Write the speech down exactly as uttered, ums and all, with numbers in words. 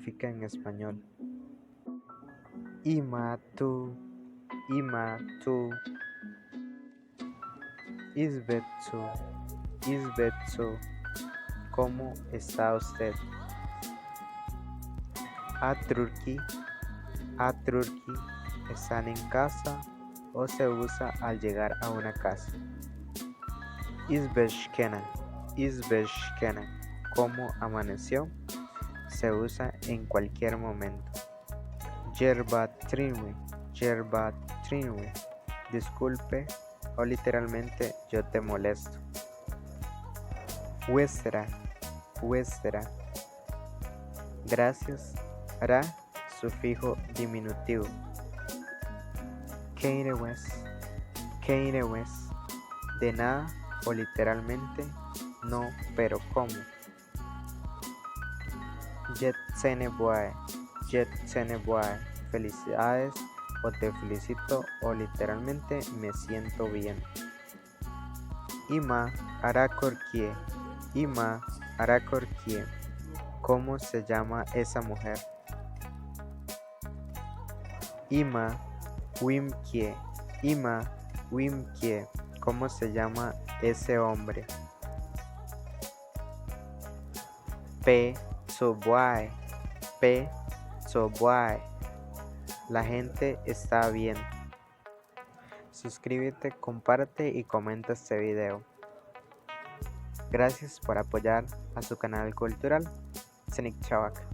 Significa en español. Ima tu, ima tu. Izbetsu, izbetsu. ¿Cómo está usted? Atrurki, atrurki. ¿Están en casa o se usa al llegar a una casa? Izbeshkena, izbeshkena. ¿Cómo amaneció? Se usa en cualquier momento. Yerba trinwi, yerba trinwi. Disculpe, o literalmente yo te molesto. Wesera, wesera. Gracias, ra, sufijo diminutivo. Keirewes, keirewes. De nada, o literalmente no, pero ¿cómo? Yetsene buae, yetsene buae. Felicidades, o te felicito, o literalmente me siento bien. Ima arakorkie, ima arakorkie. ¿Cómo se llama esa mujer? Ima wimkie, ima wimkie. ¿Cómo se llama ese hombre? Pe tsobuae, pe tsobuae. La gente está bien. Suscríbete, comparte y comenta este video. Gracias por apoyar a su canal cultural, Senik Chawak.